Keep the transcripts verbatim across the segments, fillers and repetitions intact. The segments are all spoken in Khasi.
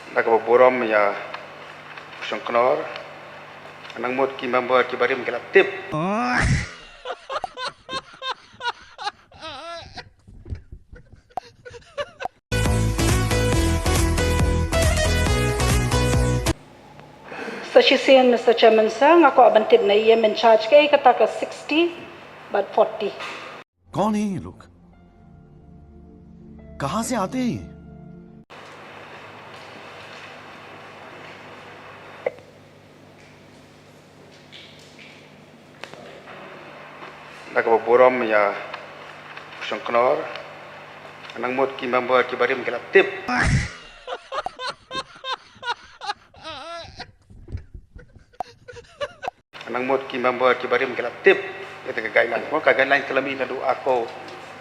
Da kaba burom ïa u Shongknor, nang mut ki member ki barim ki la tip. Sa shisien Mister Chairman Sir, nga kwah ban tip na E M in charge kaei kata ka sixty bad forty. कौन है ये लोग? कहां से आते हैं ये? Da kaba burom ïa u Shongknor, nang mut ki member ki barim ki la tip. Nang mut ki member ki barim ki la tip ïa ka guideline. Mo ka guideline ka la mih naduh arphew,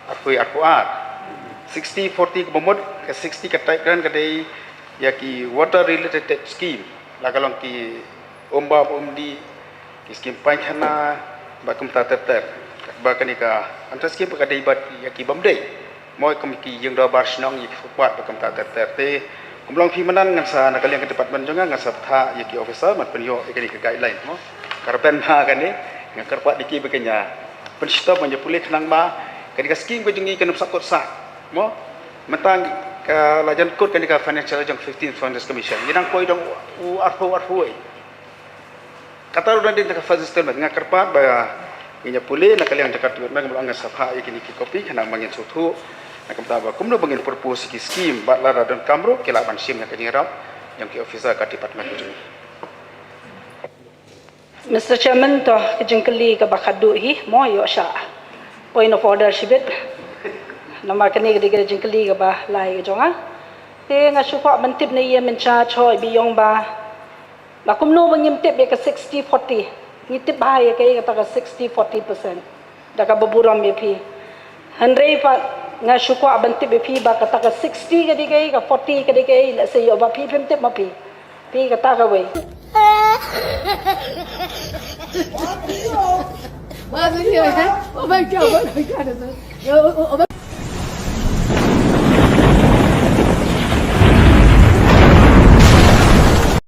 arphew, arphew ar. Sixty forty kaba mut, ka sixty ka type kren ka dei ïa ki water related scheme. La ka long ki umbam umdih, ki scheme painkhana, bad kumta ter ter. Bad kane ka under scheme ka dei bad ïa ki bym dei. Mo kum ki ïing dorbar shnong ïa ki footpath bad kumta ter ter te. Kum long phi mynnan ngan sa na ka liang ka department jong nga ngan sa bthah ïa ki officer ban pynïoh ïa kane ka guideline mo. Ka rben ma kane nga kyrpad ïa ki ba kin ïa pynshitom ban ïa pule khnang ba kane ka scheme ka jong ngi kan ym sah kut sah mo. Mynta ka la jan kut kane ka financial jong fifteenth Finance Commission. Ngi dang poi dong u arphew arphew wei. Kata ruh dang dei na ka first installment, nga kyrpad ba ngin ïa pule na ka liang jong ka department, ba la nga sa phah ïa kine ki copy khnang ba ngin sngewthuh na ka bynta ba kumno ba ngin propose ki scheme bad lada donkam ruh ki lah ban shim na ka jingïarap jong ki officer ka department jong ngi. Mister Chairman, to ka jingkylli kaba khadduh hi mo, ïoh sha point of order shibit. Namar kane ka dei ka jingkylli kaba lai ka jong nga. Te nga shu kwah ban tip na E M in charge hoi ba ïong ba Ba kumno ba ngim tip ïa ka sixty forty. Ngi tip bha ïa ka, ïa kata ka sixty forty percent. Da kaba burom ïa phi. Hynrei pat nga shu kwah ban tip ïa phi ba kata ka sixty ka dei kaei, ka forty ka dei kaei, lehse ïoh ba phi phim tip ma phi. Phi kata kawei. Oh my God, oh my God.